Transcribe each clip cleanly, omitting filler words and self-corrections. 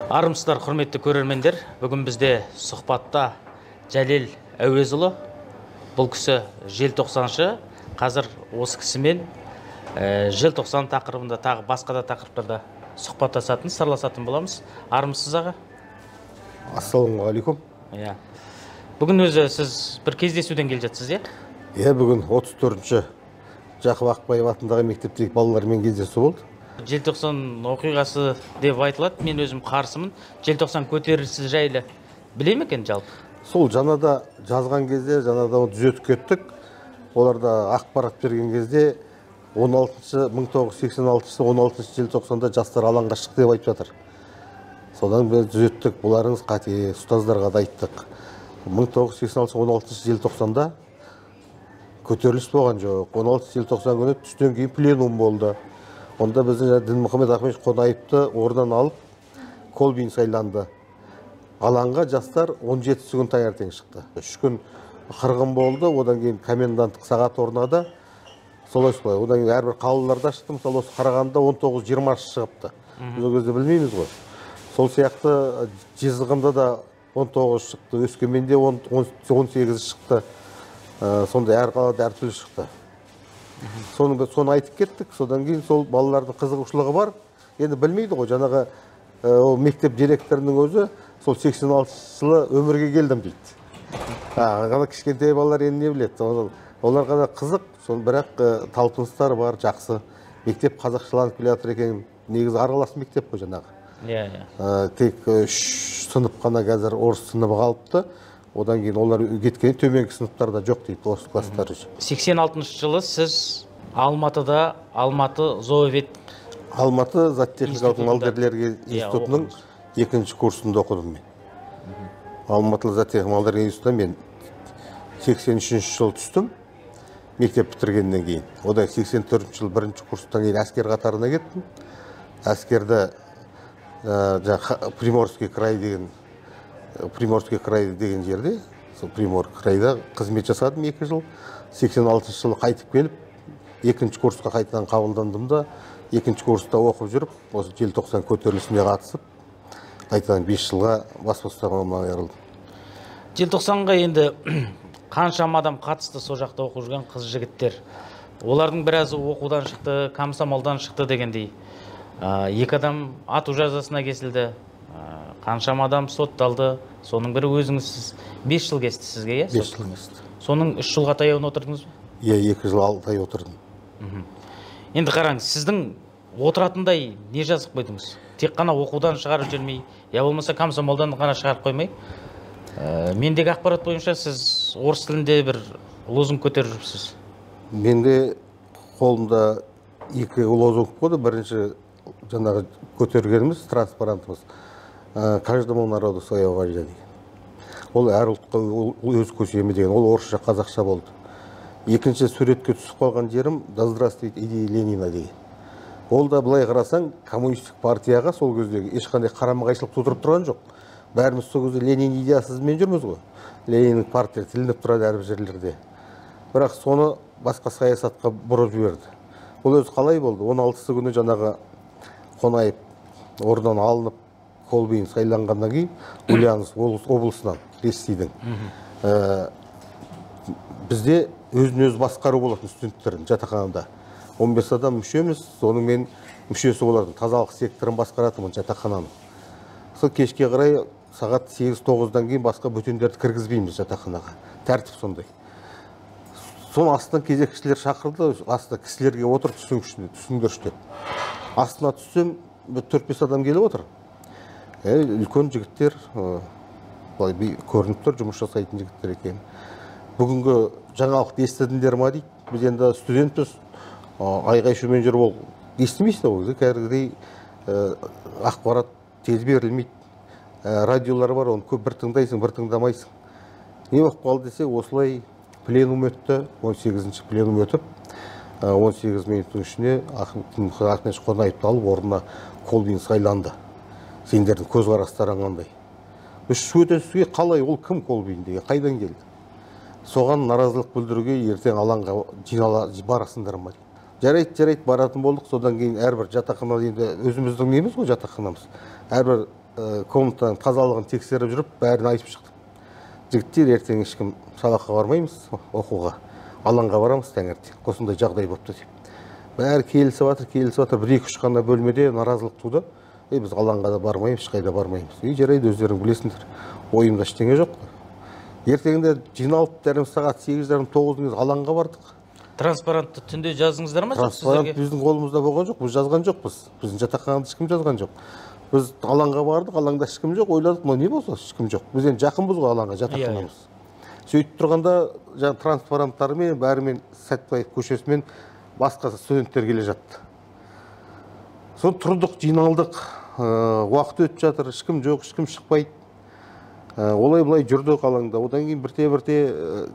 Армысыздар, құрметті көрермендер. Бүгін бізде сұхбатта Жәлел Әуезұлы. Бұл кісі желтоқсаншы. Қазір осы кісімен желтоқсан тақырыбында, тағы басқа да тақырыптарда сұхбаттасатын, сырласатын боламыз. Армысыз, аға? Ассалаумағалейкум. Иә. Бүгін өзі сіз бір кездесуден келе жатсыз, иә? Иә, бүгін 34-ші Жақып Ақбаев атындағы мектептегі балалармен кездесу болды. Желтоқсан оқиғасы деп айтылады, мен өзім қарсымын. Желтоқсан көтерілісі жайлы біле ме екен жалпы? Сол жаңада жазған кезде, жаңада оны түзетіп кеттік. Оларда ақпарат берген кезде 1986 16 желтоқсанда жастар алаңға шықты деп айтып жатыр. Содан біз түзеттік, бұларыңыз қате, ұстаздарға да айттық. 1986 16 желтоқсанда көтеріліс болған жоқ. 16 желтоқсан күні түстен кейін пленум болды. Онда біздің Дінмұхамед Ахметович Қонаевты орнынан алып, Колбин сайланды. Алаңға жастар 17 күн таңертең шықты. 3 күн қырғын болды, одан кейін коменданттық сағат орнады. Солай солай. Одан кейін әрбір қалаларда шықты. Мысалы, осы Қарағандыда 19-20 шығыпты. Біз ол кезде білмейміз ғой. Сол сияқты Жезқазғанда да 19 шықты, Өскеменде 18 шықты. Сондай әр қалада әртүрлі шықты. Соны айтып кеттік. Содан кейін сол балалардың қызығушылығы бар. Енді білмейді ғой, жаңағы ол мектеп директорының өзі сол 86 жылы өмірге келдім дейді. Ана кішкентай балалар енді не біледі? Оларға да қызық, соны бірақ талпыныстары бар, жақсы. Мектеп қазақшаланып келе жатыр екен. Негізі аралас мектеп қой жаңағы. Иә, иә. Тек 3 сынып қана қазір орыс сыныбы қалыпты. Одан кейін олар кеткен төменгі сыныптарда жоқ дейді, орыс класстары. 86 жылы сіз Алматыда, Алматы зоовет Алматы зоотехникалық малдәрігерлер институтының екінші курсында оқыдым мен. Алматы зоотехникалық малдәрігерлер институтына мен 83 жылы түстім, мектеп бітіргеннен кейін. Одан 84 жылы бірінші курстан кейін әскер қатарына кеттім. Әскерді Приморский край деген Приморский край деген жерде, сол Приморский крайда қызмет жасадым 2 жыл. 86 жылы қайтып келіп, екінші курсқа қайтадан қабылдандым да, екінші курста оқып жүріп, осы желтоқсан көтерілісіне қатысып, қайтадан 5 жылға бас бостандығынан айырылдым. Желтоқсанға енді қаншама адам қатысты, сол жақта оқып жүрген қыз жігіттер. Олардың біразы оқудан шықты, комсомолдан шықты дегендей. 2 адам ату жазасына кесілді. Қаншама адам сотталды, соның бірі өзіңізсіз. 5 жыл кесті сізге, иә? 5 жыл кесті. Соның 3 жылға таяуын отырдыңыз ба? Иә, 2 жыл 6 ай отырдым. Енді қараңыз, сіздің отыратындай не жазып қойдыңыз? Тек қана оқудан шығарып жібермей, я болмаса комсомолдан ғана шығарып қоймай. Мендегі ақпарат бойынша сіз орыс тілінде бір лозунг көтеріп жүрсіз. Менде қолымда 2 лозунг болды. Бірінші жаңағы көтергеніміз, транспарантымыз. Каждому народу своя вождя деген. Ол әр ұлтқа өз көсемі деген. Ол орысша, қазақша болды. Екінші суретке түсіп қалған жерім «Да здравствует идея Ленина» деген. Ол да былай қарасаң, коммунистік партияға сол кездегі ешқандай қарама-қайшылық тудырып тұрған жоқ. Бәріміз сол кезде Ленин идеясымен жүрміз ғой. Лениннің портреті ілініп тұрады әрбір жерлерде. Бірақ соны басқа саясатқа бұрып жіберді. Ол өзі қалай болды? 16 күні жаңағы Қонаев орнынан алынып, Колбин сайланғаннан кейін Ульяновск облысынан, Ресейдің. Бізде өзін өзі басқару болатын студенттердің жатақханада. 15 адам мүшеміз, соның мен мүшесі болатын. Тазалық секторын басқаратынмын жатақхананың. Сол кешке қарай сағат 8-9-дан кейін басқа бөтендерді кіргізбейміз жатақханаға. Тәртіп сондай. Соны астынан кезекшілер шақырды, астына кісілерге отыр, түсіңдерші деп. Астына түссем, 4-5 адам келіп отыр. Үлкен жігіттер, былай көрініп тұр, жұмыс жасайтын жігіттер екен. Бүгінгі жаңалықты естідіңдер ма дейді. Біз енді студентпіз, айғай-шумен жүріп ол естімейсің ол кезде, кәдімгідей ақпарат тез берілмейді. Радиолар бар, оны көп бір тыңдайсың, бір тыңдамайсың. Не болып қалды десе, осылай пленум өтті, 18-ші пленум өтіп, 18 минуттың ішінде Ахметович Қонаевты алып, орнына Колбин сайланды. Сендердің көзқарастарың қандай? Үш өтесіге қалай, ол кім Колбин деген, қайдан келді? Соған наразылық білдіруге ертең алаңға жинала барасыңдар ма? Жарайды, жарайды, баратын болдық. Содан кейін әрбір жатақхана, енді өзіміздің неміз ғой жатақханамыз. Әрбір комнатаның тазалығын тексеріп жүріп, бәрін айтып шықтым. Жігіттер, ертең ешкім сабаққа бармаймыз, оқуға, алаңға барамыз таңертең. Осындай жағдай болыпты деп. Бәрі келісіп жатыр, келісіп жатыр. Бір екі үш қана бөлмеде наразылық туды. Біз алаңға да бармаймыз, ешқайда бармаймыз. Жарайды, өздерің білесіңдер. Ойымда ештеңе жоқ. Ертеңінде жиналып, дәрім сағат 8:30 9-дың алаңға бардық. Транспарантты түнде жаздыңыздар ма? Транспарант біздің қолымызда болған жоқ, біз жазған жоқпыз. Біздің жатақханада ешкім жазған жоқ. Біз алаңға бардық, алаңда ешкім жоқ, ойладық, мынау не болса, ешкім жоқ. Біз енді жақынбыз ғой алаңға, жатақханамыз. Сөйтіп тұрғанда жаңа транспаранттармен, бәрімен Сәтбаев көшесімен басқа студенттер келе жатты. Соны тұрдық, жиналдық, уақыт өтіп жатыр, ешкім жоқ, ешкім шықпайды. Олай былай жүрдік алаңда. Одан кейін бірте-бірте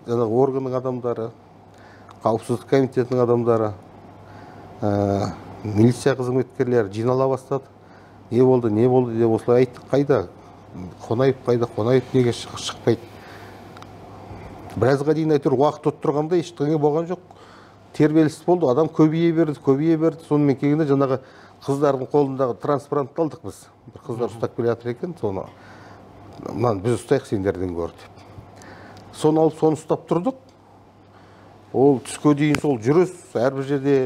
жаңағы органның адамдары, қауіпсіздік комитетінің адамдары, милиция қызметкерлері жинала бастады. Не болды, не болды деп осылай айттық. Қайда? Қонаев қайда? Қонаев неге шықпайды? Біразға дейін әйтеуір уақыт өтіп тұрғанда ештеңе болған жоқ. Тербеліс болды, адам көбейе берді, көбейе берді. Сонымен келгенде жаңағы қыздардың қолындағы транспарантты алдық біз. Бір қыздар ұстап келе жатыр екен, соны мынаны біз ұстайық сендерден гөрі деп. Соны алып, соны ұстап тұрдық. Ол түске дейін сол жүріс, әрбір жерде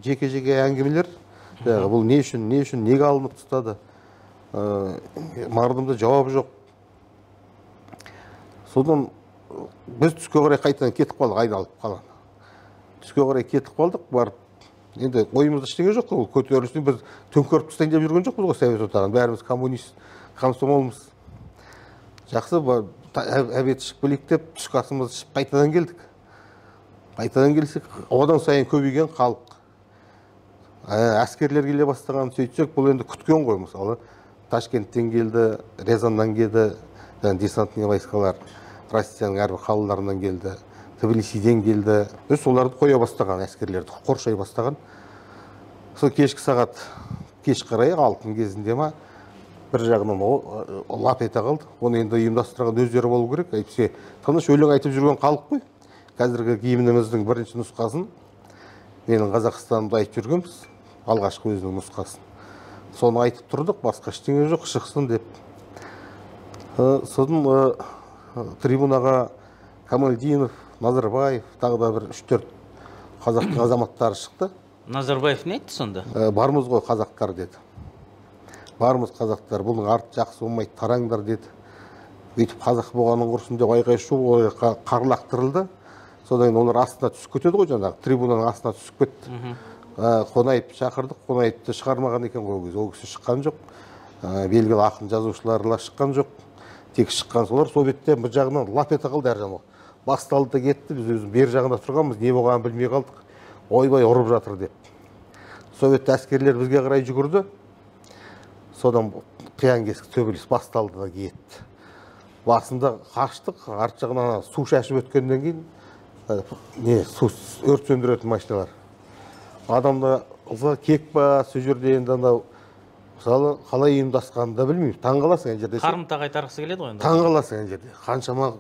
жеке-жеке әңгімелер. Бұл не үшін, не үшін, неге алынып тастады? Мардымда жауап жоқ. Содан біз түске қарай қайтадан кетіп қалдық, айналып қаланы. Түске қарай кетіп қалдық, барып. Енді ойымызда ештеңе жоқ, ол көтерілістен біз төңкеріп тастайын деп жүрген жоқпыз ғой Совет одағын. Бәріміз коммунист, комсомолмыз. Жақсы, обед ішіп келейік деп түскі асымызды ішіп қайтадан келдік. Қайтадан келсек, одан сайын көбейген халық. Әскерлер келе бастаған, сөйтсек, бұл енді күткен ғой, мысалы. Ташкенттен келді, Рязаннан келді, десантный войскалар Россияның әрбір қалаларынан келді, Тбилисиден келді. Соларды қоя бастаған, әскерлерді қоршай бастаған. Сол кешкі сағат, кеш қарай, 6 кезінде ма, бір жағынан лап ете қалды. Оны енді ұйымдастырған өздері болу керек. Әйтпесе тыныш өлең айтып жүрген халық қой. Қазіргі гимніміздің бірінші нұсқасын менің Қазақстанымда айтып жүргенбіз, алғашқы өзінің нұсқасын. Соны айтып тұрдық, басқа ештеңе жоқ, шықсын деп. Содан трибунаға Камалдинов, Назарбаев, тағы да бір 3-4 қазақтың азаматтары шықты. Назарбаев не айтты сонда? Бармыз ғой қазақтар деді. Бармыз қазақтар, бұның арты жақсы болмайды, тараңдар деді. Өйтіп қазақ болғанын құрсын деп айқай шу қар лақтырылды. Содан кейін олар астына түсіп кетеді ғой, жаңағы трибунаның астына түсіп кетті. Қонаевты шақырдық, Қонаевты шығармаған екен ғой ол кезде, ол кісі шыққан жоқ. Белгілі ақын жазушылар шыққан жоқ. Тек шыққан солар сол бетте бір жағынан лап ете қалды әр жағынан. Басталды да кетті, біз өзіміз бер жағында тұрғанбыз, не болғанын білмей қалдық. Ойбай ұрып жатыр деп. Сол бетте әскерлер бізге қарай жүгірді. Содан қиян кескі төбелес басталды да кетті. Басында қаштық, арт жағынан су шашып өткеннен кейін не су өрт сөндіретін машиналар. Адамда кек па, сол жерде енді анау мысалы қалай ұйымдасқанын да білмеймін. Таң қаласың ана жерде. Қарымта қайтарғысы келеді ғой енді. Таң қаласың ана жерде. Қаншама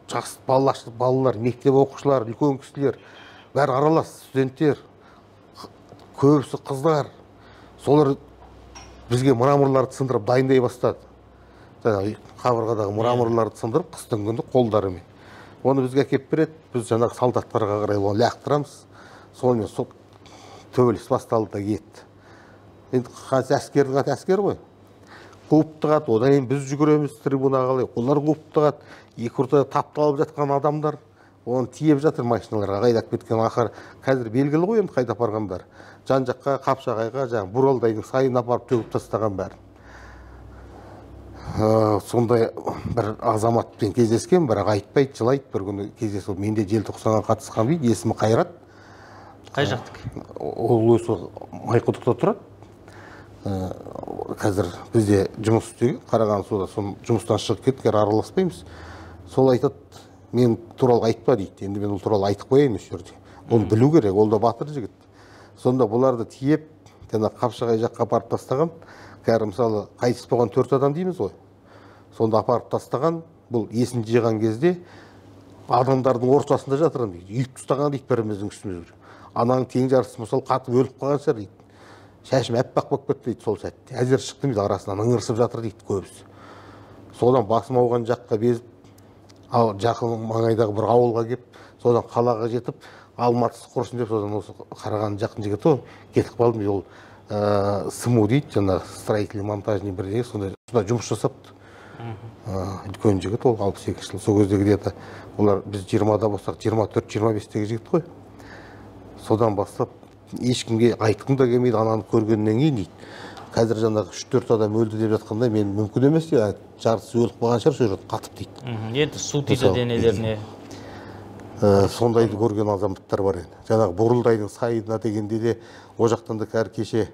жас балалар, мектеп оқушылары, үлкен кісілер, бәрі аралас, студенттер, көбісі қыздар. Солар бізге мраморларды сындырып дайындай бастады. Жаңағы қабырғадағы мраморларды сындырып қыстың күні қолдарымен. Оны бізге әкеп береді, біз жаңағы солдаттарға қарай оны лақтырамыз. Сонымен сол төбелес басталды да кетті. Енді әскердің аты әскер ғой. Қуып тығады, одан кейін біз жүгіреміз трибунаға қалай, олар қуып тығады. Екі ортада тапталып жатқан адамдар, оны тиеп жатыр машиналарға, қайда кеткен ақыры. Қазір белгілі ғой енді қайда апарғандар. Жан жаққа, Қапшағайға, жаңағы Буралдайдың сайын апарып төгіп тастаған бәрін. Сондай бір азаматпен кездескен, бірақ айтпайды, жылайды. Бір күні кездесіп, мен де желтоқсанға қатысқан дейді, есімі Қайрат. Қай жақтікі? Ол осы Майқұдықта тұрады. Қазір бізде жұмыс істеген, Қарағанды суда, соны жұмыстан шығып кеттік, араласпаймыз. Сол айтады, мен туралы айтпа дейді. Енді мен ол туралы айтып қояйын осы жерде. Оны білу керек, ол да батыр жігіт. Сонда бұларды тиеп, жаңағы Қапшағай жаққа апарып тастаған. Кәрі мысалы қайтыс болған 4 адам дейміз ғой. Сонда апарып тастаған, бұл есін жиған кезде адамдардың ортасында жатыр дейді. Үйіп тастаған дейді біріміздің үстімізге. Ананың тең жартысы мысалы қатып өліп қалған шығар дейді. Шашым аппақ болып кетті дейді сол сәтте. Әзер шықтым дейді, арасынан ыңырсып жатыр дейді көбісі. Содан басым ауған жаққа безіп, ал жақын маңайдағы бір ауылға келіп, содан қалаға жетіп, Алматысы құрсын деп, содан осы Қарағанды жақын жігіт ғой, кетіп қалдым. Ол СМУ дейді, жаңағы строительный монтажный бірдеңе, сондай жұмыс жасапты. Үлкен жігіт ол, 62 жыл. Сол кезде где-то олар біз 20-да болсақ, 24-25-тегі жігіт қой. Содан бастап ешкімге айтқым да келмейді, ананы көргеннен кейін дейді. Қазір жаңағы 3-4 адам өлді деп жатқанда мен мүмкін емес дейді, жартысы өліп қалған шығар, сол жерде қатып дейді. Енді су тиді денелеріне. Сондайды көрген азаматтар бар енді. Жаңағы Борылдайдың сайына дегенде де, о жақтан да кәр кеше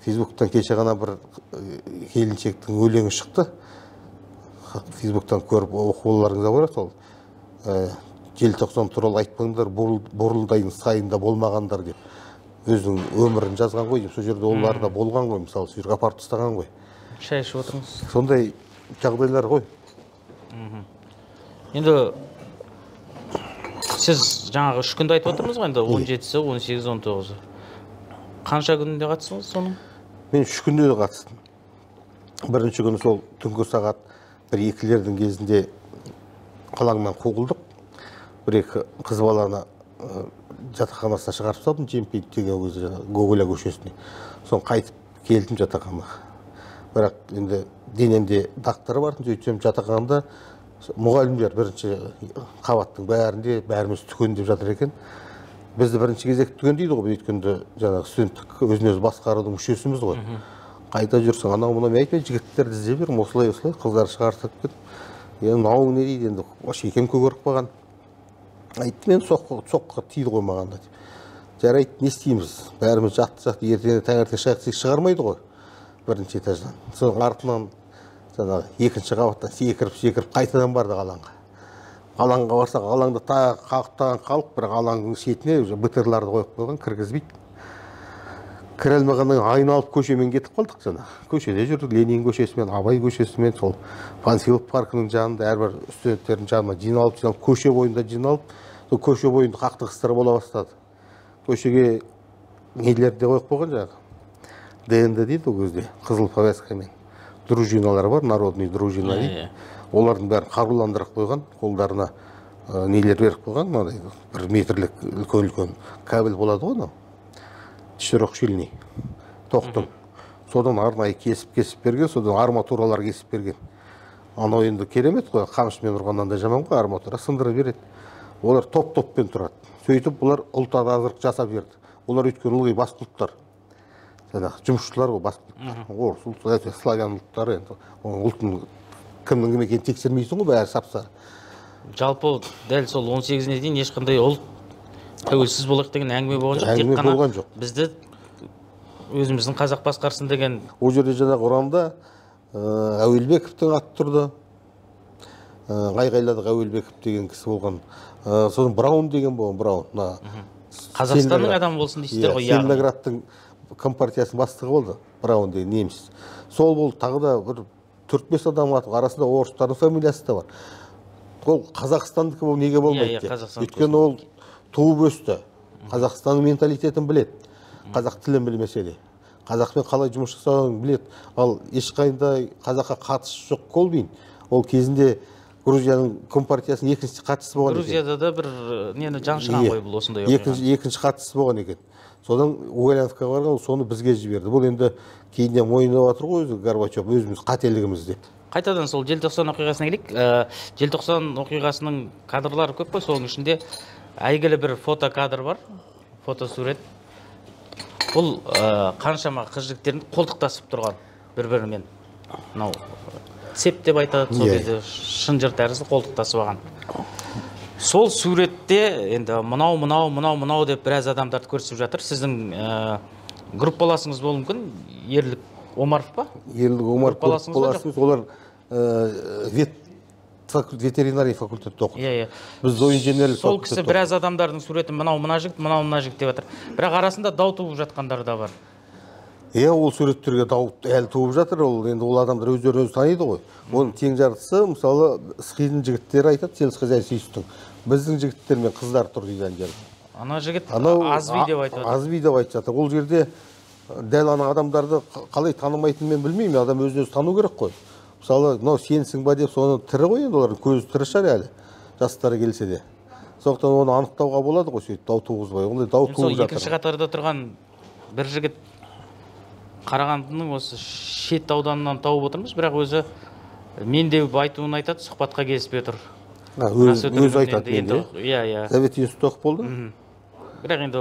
Фейсбуктан кеше ғана бір келіншектің өлеңі шықты. Фейсбуктан көріп оқуларыңызға болады сол. Желтоқсан туралы айтпаңдар, Борылдайдың сайында болмағандар деп. Өзінің өмірін жазған ғой деп, сол жерде олар да болған ғой, мысалы, сол жерге апарып тастаған ғой. Шай ішіп отырыңыз. Сондай жағдайлар ғой. Енді сіз жаңағы 3 күнді айтып отырмыз ғой, енді 17-сі, 18-і, 19-ы. Қанша күнінде қатыстыңыз соның? Мен 3 күнде де қатыстым. Бірінші күні сол түнгі сағат 1-2-лердің кезінде алаңнан қуылдық. Бір-екі қыз баланы жатақханасына шығарып салдым, Жемпейт деген өзі Гоголя көшесіне. Соны қайтып келдім жатақханаға. Бірақ енді денемде дақтар бар, сөйтсем жатақханада мұғалімдер бірінші қабаттың бәрінде бәріміз түгендеп жатыр екен. Бізді бірінші кезек түгендейді ғой, өйткені жаңағы студенттік өзін өзі басқарудың мүшесіміз ғой. Қайда жүрсің, анау мынау мен айтпай, жігіттерді іздеп жүрмін, осылай осылай қыздар шығарып кетіп. Енді мынау не дейді енді, шекем көгеріп қалған. Айтты, мен соққы тиді ғой маған да деп. Жарайды, не істейміз? Бәріміз жатты, ертең таңертең шығайық, шығармайды ғой бірінші этаждан. Соның артынан жаңағы екінші қабаттан секіріп қайтадан бардық алаңға. Алаңға барсақ, алаңда тағы қақтаған халық, бірақ алаңның шетіне уже БТР-ларды қойып қойған, кіргізбейді. Кіре алмағаннан айналып көшемен кетіп қалдық жаңағы. Көшеде жүрдік, Ленин көшесімен, Абай көшесімен, сол Панфилов паркінің жанында әрбір студенттердің жанына жиналып, көше бойында жиналып, сол көше бойында қақтығыстар бола бастады. Көшеге нелерді де қойып қойған жаңағы. ДНД дейді ол кезде, қызыл повязкамен. Дружиналар бар, народный дружина дейді. Олардың бәрін қаруландырып қойған, қолдарына нелер беріп қойған, мынадай бір метрлік үлкен-үлкен кабель болады ғой анау. Четырехшильный тоқтың. Содан арнайы кесіп-кесіп берген, содан арматуралар кесіп берген. Анау енді керемет қой, қамшымен ұрғаннан да жаман ғой, арматура сындыра береді. Олар топ-топпен тұрады. Сөйтіп бұлар ұлт азық жасап берді. Олар өйткені ылғи басқа ұлттар. Жаңағы жұмысшылар ғой, басқа ұлттар. Орыс ұлты, славян ұлттары енді. Оның ұлтын кімнің кім екенін тексермейсің ғой, бәрі сап-сары. Жалпы дәл сол 18-іне дейін ешқандай ұлт тәуелсіз болайық деген әңгіме болған жоқ. Тек қана бізді өзіміздің қазақ басқарсын деген. Ол жерде жаңағы ұрамда Әуелбековтің аты тұрды. Айғайладық, Әуелбеков деген кісі болған. Сосын Браун деген болған, Браун. Қазақстанның адамы болсын дейсіздер ғой. Целиноградтың компартиясының бастығы болды, Браун деген неміс. Сол болды, тағы да бір 4-5 адам аты, арасында орыстардың фамилиясы да бар. Ол Қазақстандікі ол неге болмайды деп. Өйткені ол туып өсті. Қазақстанның менталитетін біледі. Қазақ тілін білмесе де. Қазақпен қалай жұмыс жасауын біледі. Ал ешқандай қазаққа қатысы жоқ Колбин. Ол кезінде Грузияның компартиясының екінші хатшысы болған екен. Грузияда да бір нені жаншыған ғой бұл осындай оқиға. Екінші хатшысы болған екен. Содан Уголяновқа барған, соны бізге жіберді. Бұл енді кейіннен мойындап жатыр ғой өзі Горбачев, өзіміз қателігіміз деп. Қайтадан сол желтоқсан оқиғасына келейік. Желтоқсан оқиғасының кадрлары көп қой, соның ішінде әйгілі бір фотокадр бар, фотосурет. Бұл қаншама қыз жігіттердің қолтықтасып тұрған бір-бірімен. Мынау цеп деп айтады, сол кезде шынжыр тәрізді қолтықтасып алған. Сол суретте енді мынау, мынау, мынау, мынау деп біраз адамдарды көрсетіп жатыр. Сіздің группаласыңыз болуы мүмкін, Ерлік Омаров па? Ерлік Омаров группаласымыз, олар ветеринария факультетте оқыды. Біз зооинженерлік факультетте. Сол кісі біраз адамдардың суретін мынау мына жігіт, мынау мына жігіт деп жатыр. Бірақ арасында дау туып жатқандар да бар. Иә, ол суреттерге дау әлі туып жатыр. Ол енді ол адамдар өздерін өзі таниды ғой. Оның тең жартысы, мысалы, СХИ-дің жігіттері айтады, сельскохозяйственный институттың. Біздің жігіттер мен қыздар тұр дейді ана жерде. Ана жігіт Азби деп айтып жатыр. Азби деп айтып жатыр. Ол жерде дәл ана адамдарды қалай танымайтынын мен білмеймін. Адам өзін өзі тану керек қой. Мысалы, мынау сенсің ба деп, соны тірі ғой енді, олардың көзі тірі шығар әлі, жастары келсе де. Сондықтан оны анықтауға болады ғой, сөйтіп дау туғызбай. Ондай дау туып жатыр. Екінші қатарда тұрған бір жігіт Қарағандының осы шет ауданынан тауып отырмыз, бірақ өзі мен деп айтуын айтады, сұхбатқа келіспей тұр. Өзі айтады мен де. Иә, иә. Совет институты оқып болды. Бірақ енді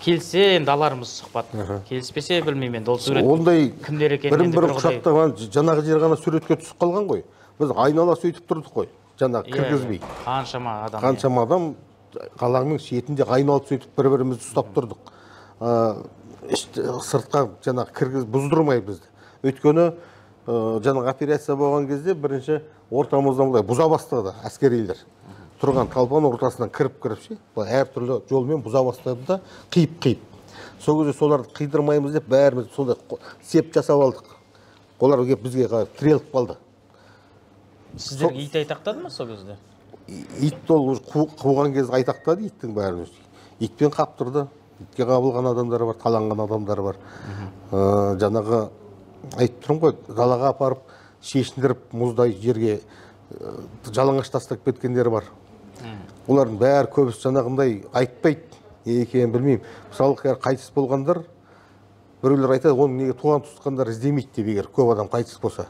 келсе енді алармыз сұхбат. Келіспесе білмеймін енді ол сурет ондай кімдер екенін. Бірін-бірі құшақтаған, жаңағы жер ғана суретке түсіп қалған ғой. Біз айнала сөйтіп тұрдық қой, жаңағы кіргізбей. Қаншама адам. Қаншама адам қаланың шетінде айналып сөйтіп бір-бірімізді ұстап тұрдық. Сыртқа жаңағы кіргіз бұздырмай бізді. Өйткені жаңағы операция болған кезде бірінші ортамыздан былай бұза бастады әскерилер. Тұрған талпаның ортасынан кіріп-кіріп ше, былай әртүрлі жолмен бұза бастады да, қиып-қиып. Сол кезде соларды қидырмаймыз деп бәріміз сондай сеп жасап алдық. Олар келіп бізге тіреліп қалды. Сіздерге ит айтақтады ма сол кезде? Ит ол қуған кезде айтақтады, иттің бәрін. Итпен қаптырды. Итке қабылған адамдар бар, таланған адамдар бар. Жаңағы айтып тұрмын ғой, далаға апарып шешіндіріп мұздай жерге жалаңаш тастап кеткендер бар. Олардың бәрі көбісі жаңағындай айтпайды, не екенін білмеймін. Мысалы, қайтыс болғандар, біреулер айтады, оның неге туған туысқандар іздемейді деп, егер көп адам қайтыс болса.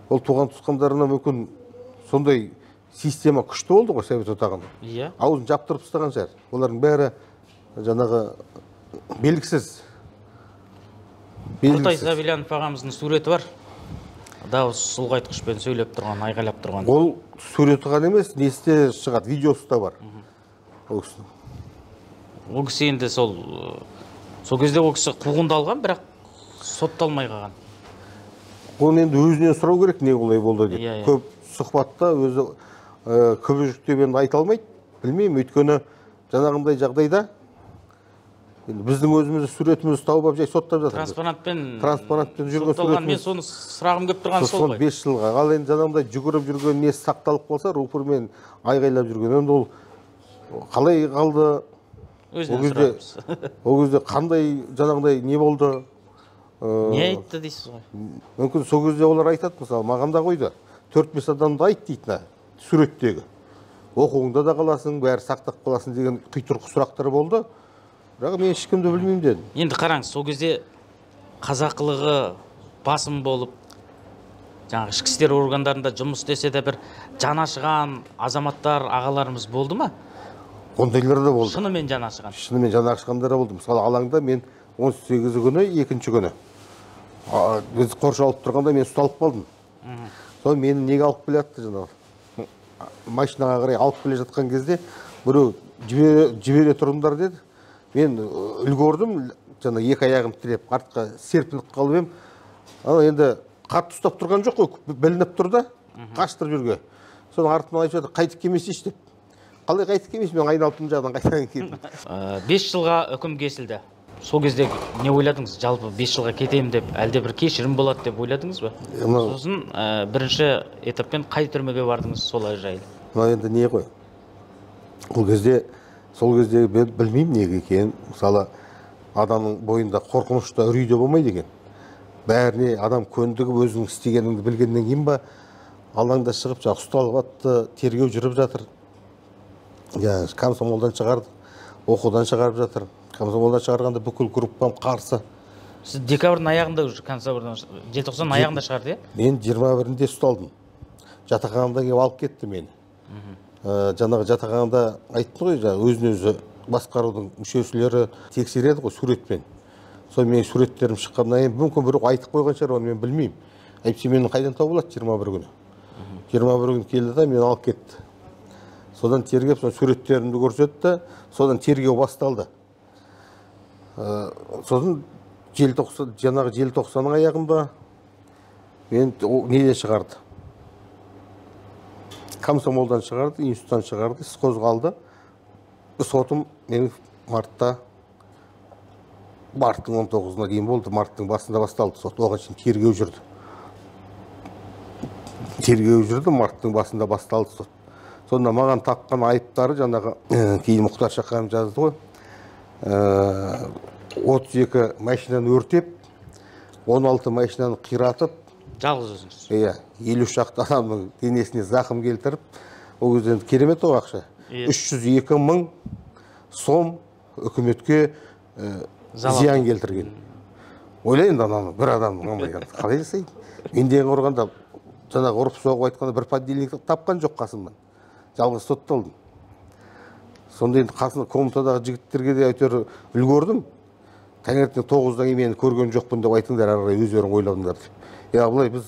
Ол туған туысқандарына мүмкін сондай система күшті болды ғой Совет Одағында. Иә. Аузын жаптырып тастаған шығар. Олардың бәрі жаңағы белгісіз. Құртай Сабильянов ағамыздың суреті бар. Дауыс ұлғайтқышпен сөйлеп тұрған, айғайлап тұрған. Ол суреті ғана емес, несі де шығады, видеосы да бар. Ол кісінің. Ол кісі енді сол кезде ол кісі қуғындалған, бірақ сотталмай қалған. Оны енді өзінен сұрау керек, не олай болды деп. Көп сұхбатта өзі күбіжіктеп енді айта алмайды, білмеймін, өйткені жаңағындай жағдайда біздің өзімізді суретімізді тауып алып жай соттап жатыр. Транспарантпен жүрген суретіміз. Мен соны сұрағым келіп тұрған сол ғой. 5 жылға. Ал енді жаңағындай жүгіріп жүрген несі сақталып қалса, рупормен айғайлап жүрген. Енді ол қалай қалды? Өзінен сұраймыз. Ол кезде қандай жаңағындай не болды? Не айтты дейсіз ғой? Мүмкін сол кезде олар айтады, мысалы, маған да қойды. 4-5 адамды айт дейді суреттегі. Оқуыңда да қаласың, бәрі сақтап қаласың деген қитұрқы сұрақтар болды. Бірақ мен ешкімді білмеймін дедім. Енді қараңыз, сол кезде қазақылығы басым болып, жаңағы ішкі істер органдарында жұмыс істесе де бір жаны ашыған азаматтар, ағаларымыз болды ма? Ондайлар да болды. Шынымен жаны ашыған. Шынымен жаны ашығандар да болды. Мысалы, алаңда мен 18 күні, екінші күні біз қоршалып тұрғанда мен ұсталып қалдым. Сол мені неге алып келе жатты жаңағы? Машинаға қарай алып келе жатқан кезде біреу жібере тұрыңдар деді. Мен үлгердім, жаңа екі аяғым тіреп, артқа серпіліп қалып ем. Ана енді қатты ұстап тұрған жоқ қой, білініп тұр да, қаштырып жүрге. Соның артынан айтып жатыр, қайтып келмесейші деп. Қалай қайтып келмейсің, мен айналып мына жағдан қайтадан келдім. 5 жылға үкім кесілді. Сол кезде не ойладыңыз? Жалпы 5 жылға кетемін деп, әлде бір кешірім болады деп ойладыңыз ба? Сосын бірінші этаппен қай түрмеге бардыңыз, солай жайлы? Мына енді не ғой? Ол кезде, сол кезде мен білмеймін неге екенін. Мысалы, адамның бойында қорқыныш та, үрей де болмайды екен. Бәріне адам көндігіп, өзінің істегеніңді білгеннен кейін ба, алаңда шығып, жаңағы ұсталып атты, тергеу жүріп жатыр. Комсомолдан шығарды, оқудан шығарып жатыр. Комсомолдан шығарғанда бүкіл группам қарсы. Сіз декабрьдің аяғында уже комсомолдан, желтоқсанның аяғында шығарды, иә? Мен 21-інде ұсталдым. Жатақханада келіп алып кетті мені. Жаңағы жатақханада айттым ғой, жаңағы өзін өзі басқарудың мүшелері тексереді ғой суретпен. Сол менің суреттерім шыққаннан кейін мүмкін біреу айтып қойған шығар, оны мен білмеймін. Әйтпесе мені қайдан тауып алады 21 күні. 21 күні келді да мені алып кетті. Содан тергеп, сол суреттерімді көрсетті, содан тергеу басталды. Сосын жаңағы желтоқсанның аяғында мен неден шығарды? Комсомолдан шығарды, институттан шығарды, іс қозғалды. Сотым менің мартта, марттың 19-на дейін болды, марттың басында басталды сот. Оған шейін тергеу жүрді. Тергеу жүрді, марттың басында басталды сот. Сонда маған таққан айыптары жаңағы кейін Мұхтар Шаханов жазды ғой. 32 машинаны өртеп, 16 машинаны қиратып, Жалғыз өзіңіз? Иә, 50 шақты адамның денесіне зақым келтіріп, ол кезде енді керемет ол ақша. 302 мың сом үкіметке зиян келтірген. Ойлайын да, ананы бір адам қалай жасайды? Мен деген ұрғанда, жаңағы ұрып соғып айтқанда бір подельник тапқан жоқ қасымнан. Жалғыз сотталдым. Сонда енді қасында комнатадағы жігіттерге де әйтеуір үлгердім. Таңертең 9-дан кейін мені көрген жоқпын деп айтыңдар, ары қарай өздерің ойлаңдар деп. Я былай біз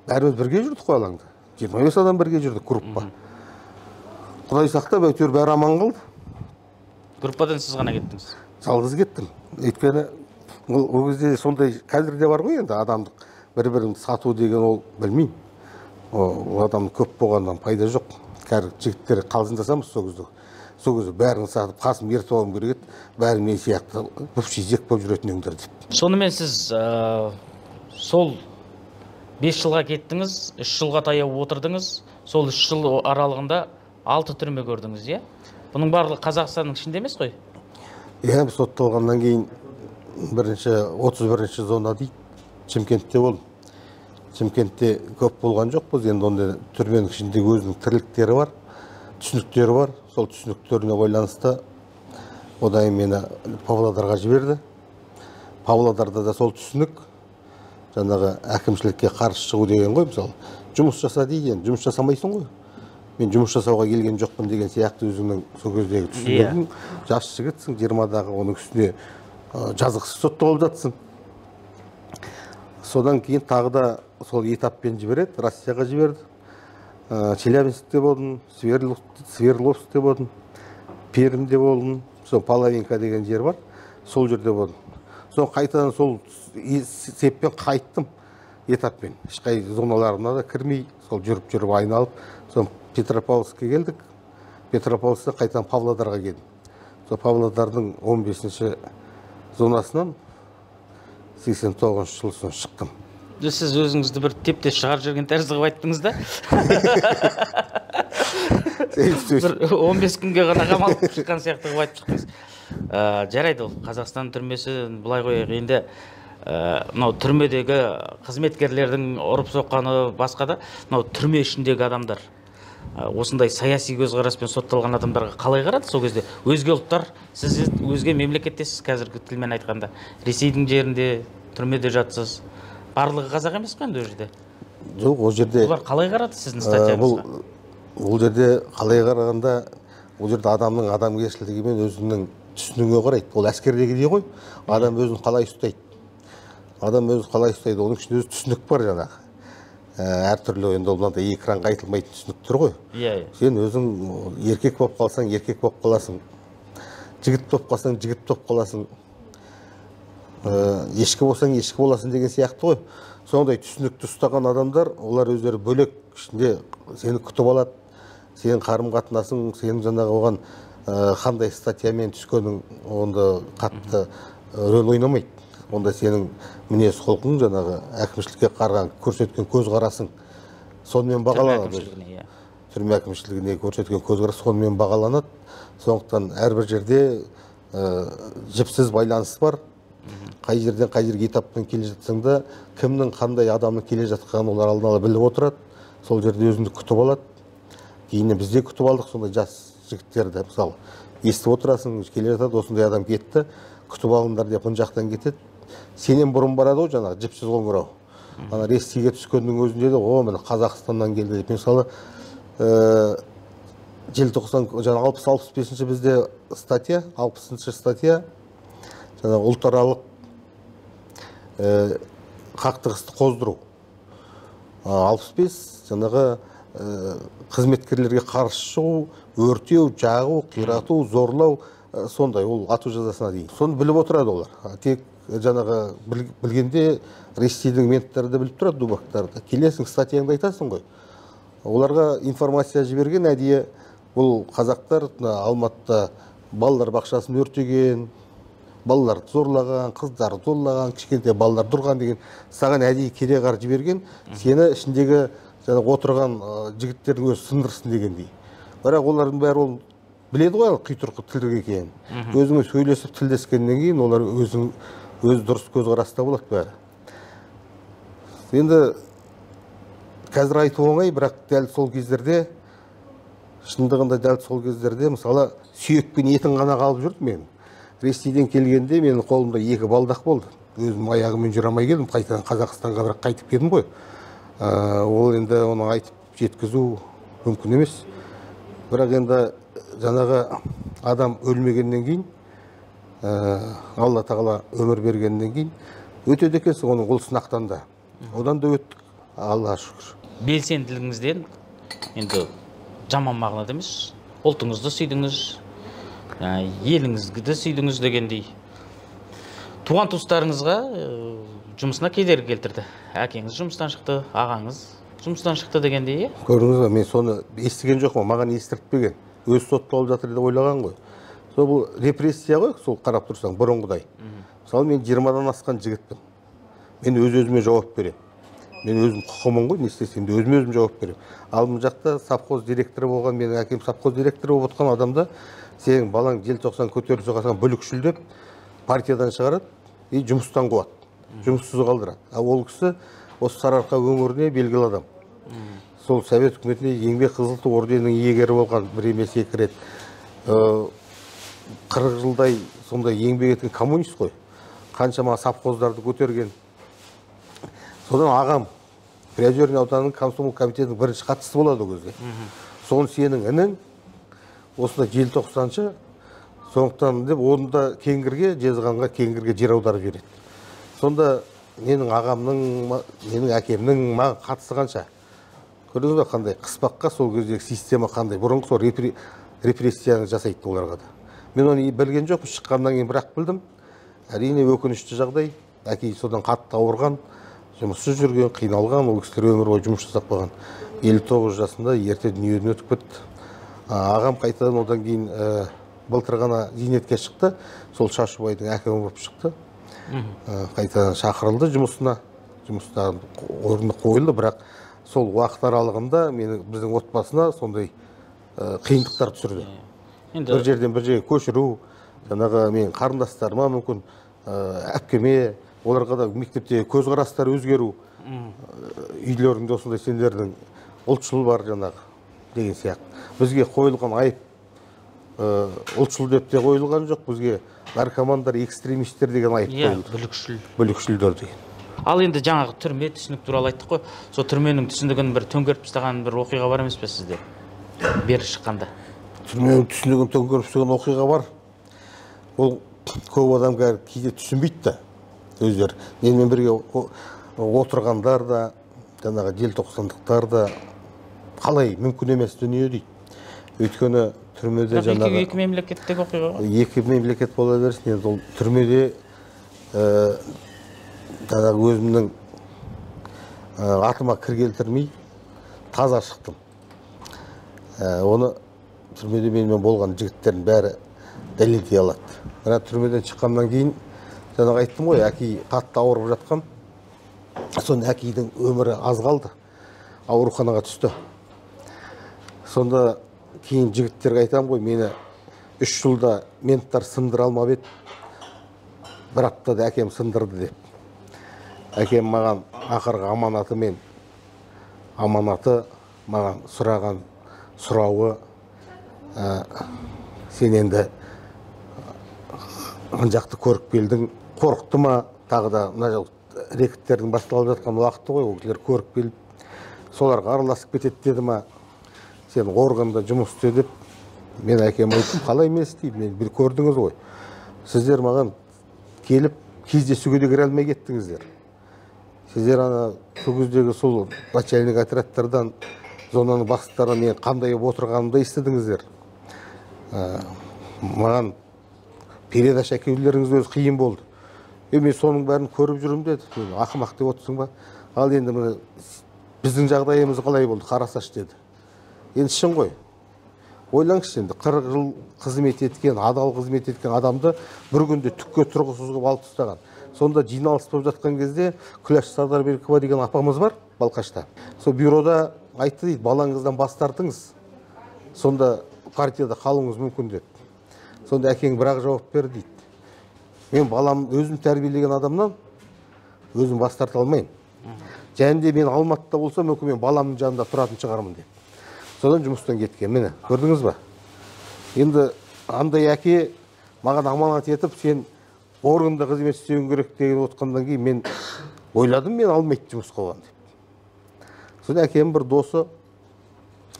бәріміз бірге жүрдік қой алаңда. 25 адам бірге жүрдік группа. Құдай сақтап, әйтеуір бәрі аман қалды. Группадан сіз ғана кеттіңіз? Жалғыз кеттім. Өйткені ол кезде сондай қазір де бар ғой енді адамдық бір-бірін сату деген ол білмеймін. Ол адамның көп болғаннан пайда жоқ. Қазір жігіттер қалжыңдасамыз сол кезде. Сол кезде бәрін сатып, қасым ертіп алуым керек еді, бәрі мен сияқты бүпшезек болып жүретін едіңдер деп. Сонымен сіз сол 5 жылға кеттіңіз, 3 жылға таяу отырдыңыз, сол 3 жыл аралығында 6 түрме көрдіңіз, иә? Бұның барлығы Қазақстанның ішінде емес қой? Иә, сотталғаннан кейін бірінші 31-ші зона дейді, Шымкентте болдым. Шымкентте көп болған жоқпыз, енді онда түрменің ішінде өзінің тірліктері бар, түсініктері бар. Сол түсініктеріне байланысты одан мені Павлодарға жіберді. Павлодарда да сол түсінік, жаңағы әкімшілікке қарсы шығу деген ғой, мысалы. Жұмыс жаса дейді, енді жұмыс жасамайсың ғой. Мен жұмыс жасауға келген жоқпын деген сияқты өзіңнің сол кездегі түсінігің. Жас жігітсің, 20-дағы, оның үстіне жазықсыз сотталып жатсың. Содан кейін тағы да сол этаппен жібереді, Россияға жіберді. Челябинскте болдым, Свердловскте болдым, Пермде болдым, сол Половинка деген жер бар, сол жерде болдым. Сол қайтадан сол сеппен қайттым, этаппен. Ешқай зоналарына да кірмей, сол жүріп-жүріп айналып, сол Петропавловскке келдік. Петропавловсктен қайтадан Павлодарға келдім. Сол Павлодардың 15-ші зонасынан 89-шы жылы соң шықтым. Сіз өзіңізді бір тепте шығарып жүрген тәрізді қылып айттыңыз да? Бір 15 күнге ғана қамалып шыққан сияқты қылып айтып шықтыңыз. Жарайды, ол Қазақстан түрмесі былай қояйық. Енді мынау түрмедегі қызметкерлердің ұрып соққаны басқа да, мынау түрме ішіндегі адамдар осындай саяси көзқараспен сотталған адамдарға қалай қарады сол кезде? Өзге ұлттар, сіз өзге мемлекеттесіз, қазіргі тілмен айтқанда, Ресейдің жерінде түрмеде жатсыз. Барлығы қазақ емес қой енді ол жерде? Жоқ, ол жерде... Олар қалай қарады сіздің статьяңызға? Ол жерде қалай қарағанда, ол жерде адамның адамгершілігі мен өзінің түсінігіне қарайды. Ол әскердегідей ғой, адам өзін қалай ұстайды. Адам өзін қалай ұстайды, оның ішінде өзі түсінік бар жаңағы. Әртүрлі енді ол мынандай экранға айтылмайтын түсініктер ғой. Иә. Сен өзің еркек болып қалсаң, еркек болып қаласың. Жігіт болып қалсаң, жігіт болып қаласың. Ешкі болсаң, ешкі боласың деген сияқты ғой. Сондай түсінікті ұстаған адамдар, олар өздері бөлек ішінде сені күтіп алады, сенің қарым-қатынасың, сенің жаңағы оған қандай статьямен түскенің онда қатты рөл ойнамайды. Онда сенің мінез құлқың, жаңағы әкімшілікке қараған көрсеткен көзқарасың сонымен бағаланады. Түрме әкімшілігіне көрсеткен көзқарас сонымен бағаланады. Сондықтан әрбір жерде жіпсіз байланыс бар. Қай жерден қай жерге этаппен келе жатсаң да, кімнің қандай адамның келе жатқанын олар алдын ала біліп отырады. Сол жерде өзіңді күтіп алады. Кейіннен біз де күтіп алдық сондай жас жігіттерді. Мысалы, естіп отырасың, келе жатады, осындай адам кетті, күтіп алыңдар деп мына жақтан кетеді. Сенен бұрын барады ғой жаңағы жіпсіз қоңырау. Ана Ресейге түскеннің өзінде де, о, міне Қазақстаннан келді деп. Мысалы, желтоқсан, жаңағы 60-65-ші бізде статья, 60-шы статья, жаңағы ұлтаралық қақтығысты қоздыру. 65 жаңағы қызметкерлерге қарсы шығу, өртеу, жағу, қирату, зорлау, сондай, ол ату жазасына дейін. Соны біліп отырады олар. Тек жаңағы білгенде Ресейдің менттері де біліп тұрады, дубактарды. Келесің, статьяңды айтасың ғой. Оларға информация жіберген әдейі бұл қазақтар Алматыда балалар бақшасын өртеген, балаларды зорлаған, қыздарды зорлаған, кішкентай балаларды ұрған деген саған әдейі кереғар жіберген, сені ішіндегі жаңағы отырған жігіттердің өзі сындырсын дегендей. Бірақ олардың бәрі ол біледі ғой, құйтырқы тілдік екенін. Өзіңе сөйлесіп тілдескеннен кейін олар өзің өз дұрыс көзқараста болады бәрі. Енді Қазір айту оңай, бірақ дәл сол кездерде, шындығында дәл сол кездерде, мысалы, сүйек пен етің ғана қалып жүрді мен. Ресейден келгенде менің қолымда 2 балдақ болды. Өзім аяғыммен жүре алмай келдім, қайтадан Қазақстанға бірақ қайтып келдім ғой. Ол енді оны айтып жеткізу мүмкін емес. Бірақ енді жаңағы адам өлмегеннен кейін, Алла тағала өмір бергеннен кейін өтеді екенсің оның ол сынақтан да. Одан да өттік, Аллаға шүкір. Белсенділігіңізден енді жаман мағынада емес, ұлтыңызды сүйдіңіз, еліңізді сүйдіңіз дегендей. Туған туыстарыңызға жұмысына кедергі келтірді. Әкеңіз жұмыстан шықты, ағаңыз жұмыстан шықты дегендей, е? Көрдіңіз бе, мен соны естіген жоқпын, маған естіртпеген. Өз сотталып жатыр деп ойлаған ғой. Сол бұл репрессия ғой, сол қарап тұрсаң, бұрынғыдай. Мысалы, мен 20-дан асқан жігітпін. Мен өз-өзіме жауап беремін. Мен өзім құқымын ғой, не істесем де өзіме өзім жауап беремін. Ал мына жақта совхоз директоры болған, менің әкем совхоз директоры болып отқан адамда сенің балаң желтоқсан көтерілісі қалсаң бүлікшіл деп партиядан шығарады и жұмыстан қуады, жұмыссыз қалдырады. Ал ол кісі осы Сарыарқа өңіріне белгілі адам. Сол Совет үкіметіне Еңбек Қызыл Ту орденінің иегері болған бір емес екі рет. 40 жылдай сондай еңбек еткен коммунист қой. Қаншама совхоздарды көтерген. Содан ағам Приозерный ауданының комсомол комитетінің бірінші хатшысы болады ол кезде. Соны сенің інің осында желтоқсаншы, сондықтан деп оны да Кеңгірге, Жезқазғанға Кеңгірге жер аударып жібереді. Сонда менің ағамның, менің әкемнің маған қатысы қанша? Көрдіңіз бе, қандай қыспаққа сол кездегі система қандай, бұрынғы сол репрессияны жасайды оларға да. Мен оны білген жоқпын, шыққаннан кейін бірақ білдім. Әрине өкінішті жағдай, әке содан қатты ауырған, жұмыссыз жүрген, қиналған, ол кісілер өмір бойы жұмыс жасап қойған. 59 жасында ерте дүниеден өтіп кетті. Ағам қайтадан одан кейін былтыр ғана зейнетке шықты, сол Шашубайдың әкімі болып шықты. Қайтадан шақырылды жұмысына, жұмыстан орны қойылды, бірақ сол уақыт аралығында біздің отбасына сондай қиындықтар түсірді. Бір жерден бір жерге көшіру, жаңағы менің қарындастарыма мүмкін, әпкеме, оларға да мектепте көзқарастар өзгеру, үйлерінде осындай сендердің ұлтшыл бар жаңағы деген сияқты. Бізге қойылған айып ұлтшыл деп те қойылған жоқ, бізге наркомандар, экстремистер деген айып қойылды. Бүлікшіл. Бүлікшілдер деген. Ал енді жаңағы түрме түсінік туралы айттық қой. Сол түрменің түсінігін бір төңкеріп тастаған бір оқиға бар емес пе сізде? Бері шыққанда. Түрменің түсінігін төңкеріп тастаған оқиға бар. Ол көп адам кейде түсінбейді да өздері. Менімен бірге отырғандар да, жаңағы желтоқсандықтар да қалай мүмкін емес дүние дейді. Өйткені түрмеде жаңағы екі мемлекеттік оқиға ғой. Екі мемлекет бола берсін, енді ол түрмеде жаңағы өзімнің атыма кір келтірмей таза шықтым. Оны түрмеде менімен болған жігіттердің бәрі дәлелдей алады. Бірақ түрмеден шыққаннан кейін жаңағы айттым ғой, әкей қатты ауырып жатқан. Соны әкейдің өмірі аз қалды, ауруханаға түсті. Сонда кейін жігіттерге айтамын ғой, мені 3 жылда менттар сындыра алмап еді, бір аптада әкем сындырды деп. Әкем маған ақырғы аманаты маған сұраған сұрауы, сен енді ан жақты көріп келдің, қорықты ма, тағы да мына рекеттердің басталып жатқан уақыты ғой, ол кісілер көріп келіп, соларға араласып кетеді деді ма, сен органда жұмыс істе деп. Мен әкем айттым, қалай мен істеймін, мен бір көрдіңіз ғой, сіздер маған келіп кездесуге де кіре алмай кеттіңіздер. Сіздер ана сол кездегі сол начальник отрядтардан, зонаның бастықтарынан мен қандай отырғанымды естідіңіздер. Маған передача әкелулеріңіз өзі қиын болды. Мен соның бәрін көріп жүрмін деді. Мен ақымақ деп отырсың ба? Ал енді міне біздің жағдайымыз қалай болды, қарасаш деді. Енді шын ғой. Ойлаңызшы енді, 40 жыл қызмет еткен, адал қызмет еткен адамды бір күнде түкке тұрғысыз қылып алып тастаған. Сонда жиналыс болып жатқан кезде Күләш Сардарбекова деген апамыз бар Балқашта. Сол бюрода айтты дейді, балаңыздан бас тартыңыз, сонда партияда қалуыңыз мүмкін деді. Сонда әкең бірақ жауап берді дейді. Мен балам өзім тәрбиелеген адамнан өзім бас тарта алмаймын. Және де мен Алматыда болсам, мүмкін мен баламның жанында тұратын шығармын деп. Содан жұмыстан кеткен. Міне, көрдіңіз ба? Енді андай әке маған аманат етіп, сен органда қызмет істеуің керек деген отқаннан кейін мен ойладым, мен алмайды жұмысқа оған деп. Содан әкемнің бір досы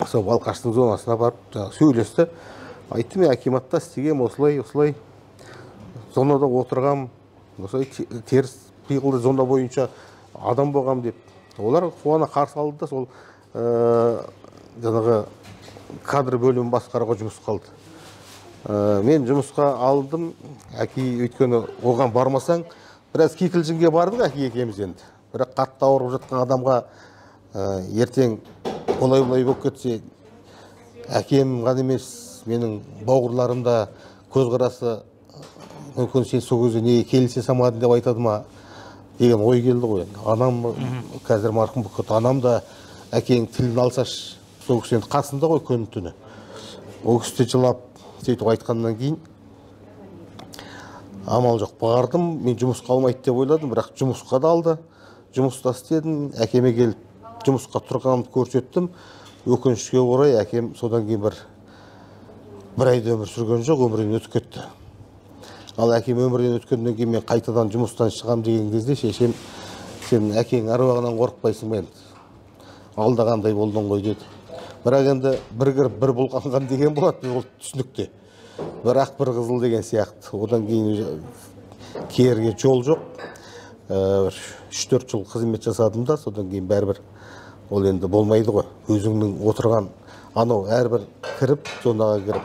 сол Балқаштың зонасына барып сөйлесті. Айтты, мен акиматта істегем, осылай, осылай зонада отырғам, осылай теріс пиғылды зона бойынша адам болғам деп. Олар қуана қарсы алды да, сол жаңағы кадр бөлімін басқаруға жұмысқа алды. Мен жұмысқа алдым, әке, өйткені оған бармасаң, біраз кикілжіңге бардық әке екеуміз енді. Бірақ қатты ауырып жатқан адамға ертең олай-бұлай болып кетсе, әкем ғана емес, менің бауырларым да көзқарасы, мүмкін сен сол кезде неге келісе салмадың деп айтады ма деген ой келді ғой енді. Анам қазір марқұм болып кетті, анам да әкенің тілін алсашы, сол кісі енді қасында ғой күні түні. Ол кісі де жылап сөйтіп айтқаннан кейін амал жоқ, бардым. Мен жұмысқа алмайды деп ойладым, бірақ жұмысқа да алды. Жұмыста істедім, әкеме келіп жұмысқа тұрғанымды көрсеттім. Өкінішке орай әкем содан кейін бір айда өмір сүрген жоқ, өмірден өтіп кетті. Ал әкем өмірден өткеннен кейін мен қайтадан жұмыстан шығам деген кезде шешем, сен әкең аруағынан қорықпайсың ба енді, алдағандай болдың ғой деді. Бірақ енді бір кіріп бір бұлқанған деген болады, ол түсінікті. Бір ақ бір қызыл деген сияқты. Одан кейін керге жол жоқ. 3-4 жыл қызмет жасадым да, содан кейін бәрібір ол енді болмайды ғой. Өзіңнің отырған анау әрбір кіріп, зонаға кіріп,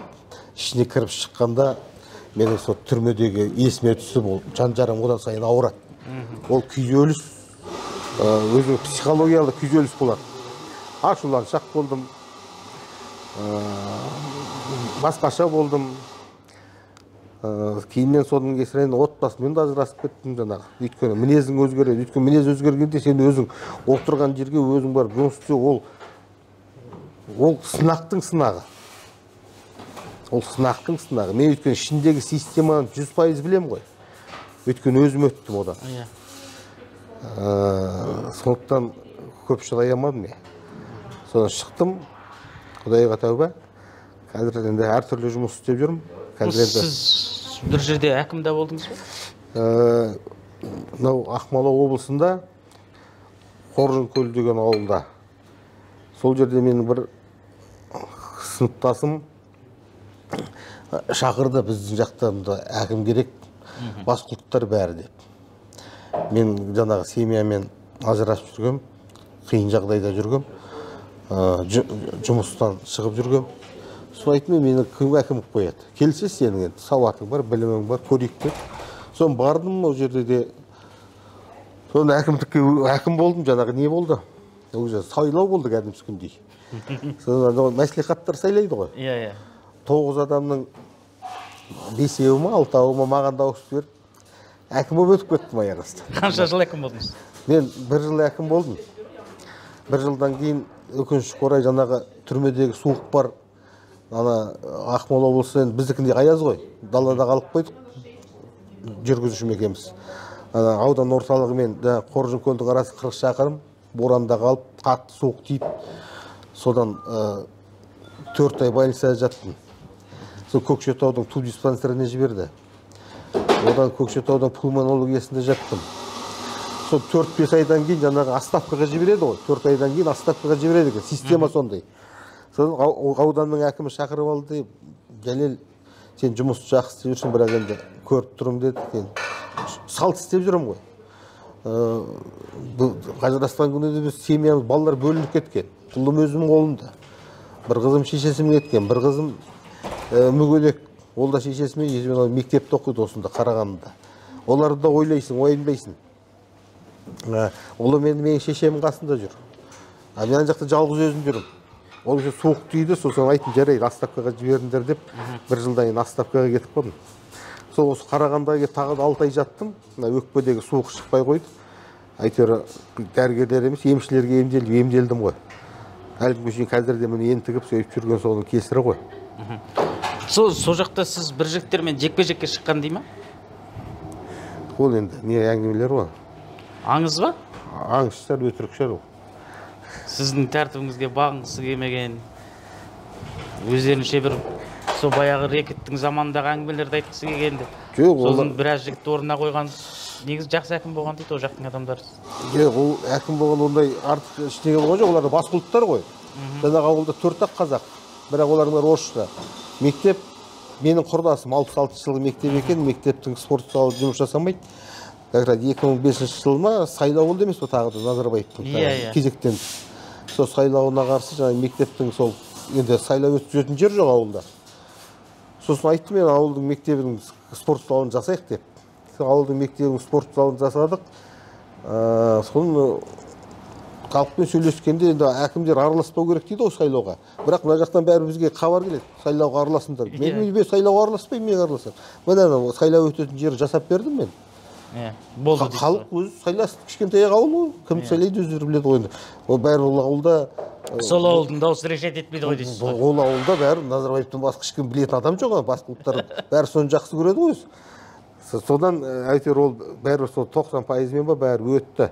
ішіне кіріп шыққанда менің сол түрмедегі есіме түсіп, ол жан жарам одан сайын ауырады. Ол күйзеліс, өзінің психологиялық күйзеліс болады. Ашуланшақ болдым, басқаша болдым. Кейіннен соның кесірінен отбасыммен де ажырасып кеттім жаңағы. Өйткені мінезің өзгереді. Өйткені мінез өзгергенде сен өзің отырған жерге өзің барып жұмыс істеу, ол сынақтың сынағы. Ол сынақтың сынағы. Мен өйткені ішіндегі системаны 100% білемін ғой. Өйткені өзім өттім одан. Сондықтан көп шыдай алмадым мен. Содан шықтым, Құдайға тәуба. Қазір енді әртүрлі жұмыс істеп жүрмін. Қазір енді Сіз бір жерде әкім де болдыңыз ба? Мынау Ақмола облысында Қоржынкөл деген ауылда. Сол жерде менің бір сыныптасым шақырды, біздің жақта мында әкім керек, басқұлттар бәрі деп. Мен жаңағы семьямен ажырасып жүргем, қиын жағдайда жүргем, жұмыстан шығып жүргем. Соны айттым, мені кім әкім қылып қояды? Келсе сенің енді сауатың бар, білімің бар, көрейік деп. Соны бардым ол жерде де, соны әкімдікке әкім болдым, жаңағы не болды? Ол жерде сайлау болды кәдімгі күндей. Соны анау мәслихаттар сайлайды ғой. Иә, иә. 9 адамның 5-еуі ма, 6-ауы ма маған дауыс беріп, әкім болып өтіп кеттім аяқ асты. Қанша жыл әкім болдыңыз? Мен 1 жыл әкім болдым. 1 жылдан кейін өкінішке орай жаңағы түрмедегі суық бар. Ана Ақмола облысы енді біздікіндей аяз ғой. Далада қалып қойдық, жүргізушім екеуміз. Ана аудан орталығы мен Қоржынкөлдің арасы 40 шақырым, боранда қалып, қатты суық тиіп, содан 4 ай больницада жаттым. Сол Көкшетаудың туб диспансеріне жіберді. Одан Көкшетаудың пульмонологиясында жаттым. Сол 4-5 айдан кейін жаңағы отставкаға жібереді ғой. 4 айдан кейін отставкаға жібереді екен. Система сондай. Содан ауданның әкімі шақырып алды. Жәлел, сен жұмысты жақсы істеп жүрсің, бірақ енді көріп тұрмын деді. Сен салт істеп жүрмін ғой. Ажырасқан күні де біз семьямыз, балалар бөлініп кеткен. Ұлым өзімнің қолымда. Бір қызым шешесімен кеткен, бір қызым мүгедек. Ол да шешесімен, шешесімен мектепте оқиды осында, Қарағандыда. Оларды да ойлайсың, уайымдайсың. Ұлым енді менің шешемнің қасында жүр. А мен ана жақта жалғыз өзім жүрмін. Ол кісі суық тиді, сосын айттым, жарайды, отставкаға жіберіңдер деп, 1 жылдан кейін отставкаға кетіп қалдым. Сол осы Қарағандыға келіп тағы да 6 ай жаттым. Мына өкпедегі суық шықпай қойды. Әйтеуір дәрігерлер емес, емшілерге емделіп, емделдім ғой. Әлі күнге шейін қазір де міне ентігіп сөйтіп жүрген соның кесірі ғой. Сол жақта сіз бір жігіттермен жекпе-жекке шыққан дей ма? Ол енді не әңгімелер ғой? Аңыз ба? Аңшы шығар, өтірік шығар ол. Сіздің тәртібіңізге бағынғысы келмеген, өздерінше бір сол баяғы рекеттің заманындағы әңгімелерді айтқысы келген. Жоқ, сосын біраз жігітті орнына қойған. Негізі жақсы әкім болған дейді ол жақтың адамдары. Жоқ, ол әкім болған ондай артық ештеңе болған жоқ, олар басқа ұлттар ғой. Жаңағы ауылда 4-ақ қазақ, бірақ олардың бәрі орысша. Мектеп менің құрдасым 66 жылғы мектеп екен, мектептің спорт залы жұмыс жасамайды. Как раз 2005 жылы ма сайлау болды емес пе тағы да Назарбаевтың кезектен. Сол сайлауына қарсы жаңа мектептің сол енді сайлау өткізетін жер жоқ ауылда. Сосын айттым мен ауылдың мектебінің спорт залын жасайық деп. Ауылдың мектебінің спорт залын жасадық. Соны халықпен сөйлескенде енді әкімдер араласпау керек дейді ғой сайлауға. Бірақ мына жақтан бәрі бізге хабар келеді. Сайлауға араласыңдар. Мен сайлауға араласпаймын, мен араласамын. Міне сайлау өтетін жер жасап бердім мен. Болды дейді. Халық өзі сайласын, кішкентай ауыл ғой. Кім сайлайды өздері біледі ғой енді. Ол бәрі ол ауылда. Сол ауылдың дауысы решет етпейді ғой дейсіз ғой. Ол ауылда бәрі Назарбаевтан басқа ешкім білетін адам жоқ, басқа ұлттар бәрі соны жақсы көреді ғой. Содан әйтеуір ол бәрі сол 90%-мен ба бәрі өтті.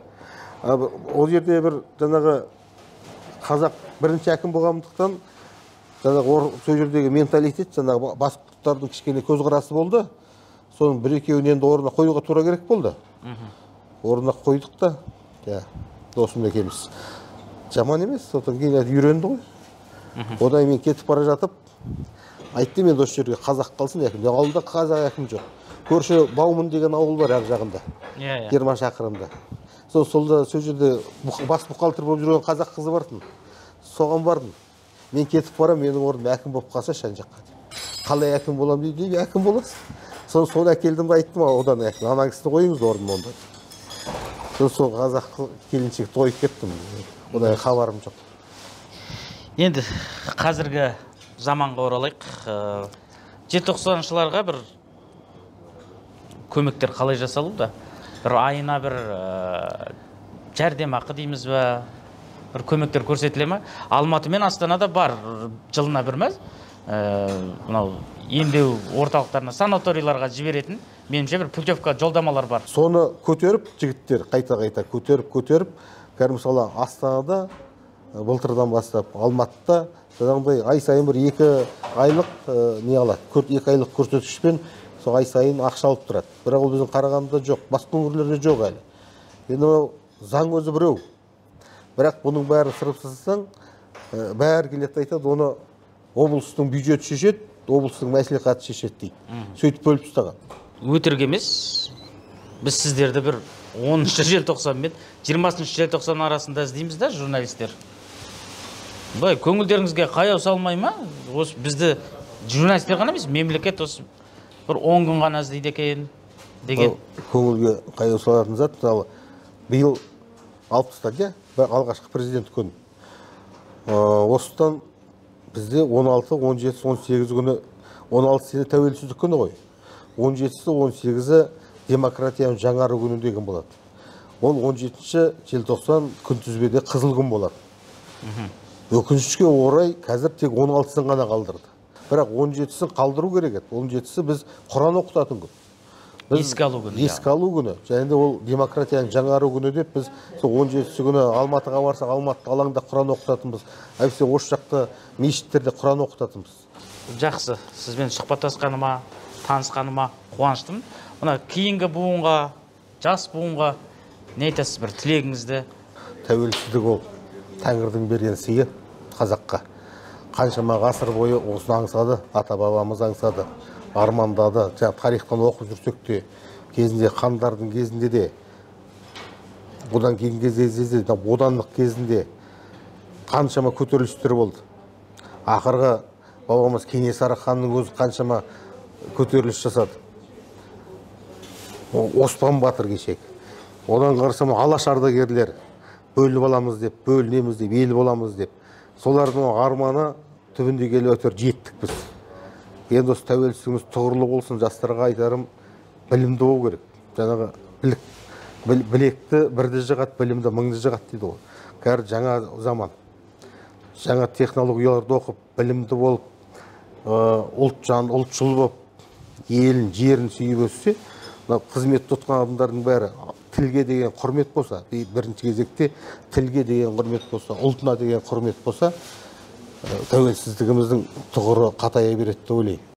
Ол жерде бір жаңағы қазақ бірінші әкім болғандықтан жаңағы сол жердегі менталитет жаңағы басқа ұлттардың кішкене көзқарасы болды. Соның бір екеуін енді орнына қоюға тура керек болды. Орнына қойдық та, досым екеуміз. Жаман емес, содан кейін үйренді ғой. Одан мен кетіп бара жатып, айттым енді осы жерге қазақ қалсын әкім. Ауылда қазақ әкім жоқ. Көрші Баумын деген ауыл бар ар жағында. 20 шақырымда. Сол жерде бас бухгалтер болып жүрген қазақ қызы бартын. Соған бардым. Мен кетіп барам, менің орным әкім болып қалса ана жаққа деп. Қалай әкім болам дейді, әкім боласың. Соны әкелдім де айттым, одан әкім, ана кісіні қойыңыз орнына онда. Сол қазақ келіншекті қойып кеттім. Одан хабарым жоқ. Енді қазіргі заманға оралайық. Желтоқсаншыларға бір көмектер қалай жасалуда? Бір айына бір жәрдемақы дейміз бе? Бір көмектер көрсетіле ме? Алматы мен Астанада бар, жылына бір мәз. Мынау емдеу орталықтарына, санаторийларға жіберетін, меніңше бір путевка жолдамалар бар. Соны көтеріп, жігіттер қайта-қайта көтеріп, қазір мысалы Астанада былтырдан бастап Алматыда жаңағыдай ай сайын бір 2 айлық не алады, 2 айлық көрсеткішпен сол ай сайын ақша алып тұрады. Бірақ ол біздің Қарағандыда жоқ, басқа өңірлерде жоқ әлі. Енді мынау заң өзі біреу. Бірақ бұның бәрін сырып сызсаң, бәрі келеді айтады, оны облыстың бюджеті шешеді, облыстың мәслихаты шешеді дейді. Сөйтіп бөліп тастаған. Өтірік емес, біз сіздерді бір 10 желтоқсан мен 20 желтоқсан арасында іздейміз да, журналистер. Былай көңілдеріңізге қаяу салмай ма? Осы бізді журналистер ғана емес, мемлекет осы бір 10 күн ғана іздейді екен деген. Көңілге қаяу салатын зат, мысалы, биыл алып тастады, алғашқы президент күн. Осыдан бізде 16, 17, 18 күні, 16-сы тәуелсіздік күні ғой. 17-сі, 18-і демократияның жаңару күні деген болады. Ол 17 желтоқсан күнтізбеде қызыл күн болады. Өкінішке орай қазір тек 16-сын ғана қалдырды. Бірақ 17-сін қалдыру керек еді. 17-сі біз Құран оқытатын күн. Еске алу күні. Еске алу күні. Және де ол демократияның жаңару күні деп біз сол 17-сі күні Алматыға барсақ, Алматы алаңда Құран оқытатынбыз. Әйтпесе осы жақта мешіттерде Құран оқытатынбыз. Жақсы, сізбен сұхбаттасқаныма, танысқаныма қуаныштымын. Мына кейінгі буынға, жас буынға не айтасыз, бір тілегіңізді? Тәуелсіздік ол Тәңірдің берген сыйы қазаққа. Қаншама ғасыр бойы осыны аңсады, ата-бабамыз аңсады, армандады. Жаңа тарихтан оқып жүрсек те, кезінде хандардың кезінде де, одан кейінгі кезде де, бодандық кезінде қаншама көтерілістер болды. Ақырғы бабамыз Кенесары ханның өзі қаншама көтеріліс жасады. Оспан батыр кешек. Одан қарасам Алаш ардагерлер бөліп аламыз деп, бөлінеміз деп, ел боламыз деп. Солардың арманы түбінде келіп әйтеуір жеттік біз. Енді осы тәуелсіздігіміз тұғырлы болсын, жастарға айтарым, білімді болу керек. Жаңағы білекті бірді жығады, білімді мыңды жығады дейді ғой. Қазір жаңа заман, жаңа технологияларды оқып, білімді болып, ұлтшыл болып, елін, жерін сүйіп өссе, мына қызмет тұтқан адамдардың бәрі Тілге деген құрмет болса, бірінші кезекте тілге деген құрмет болса, ұлтына деген құрмет болса, тәуелсіздігіміздің тұғыры қатая береді деп ойлаймын.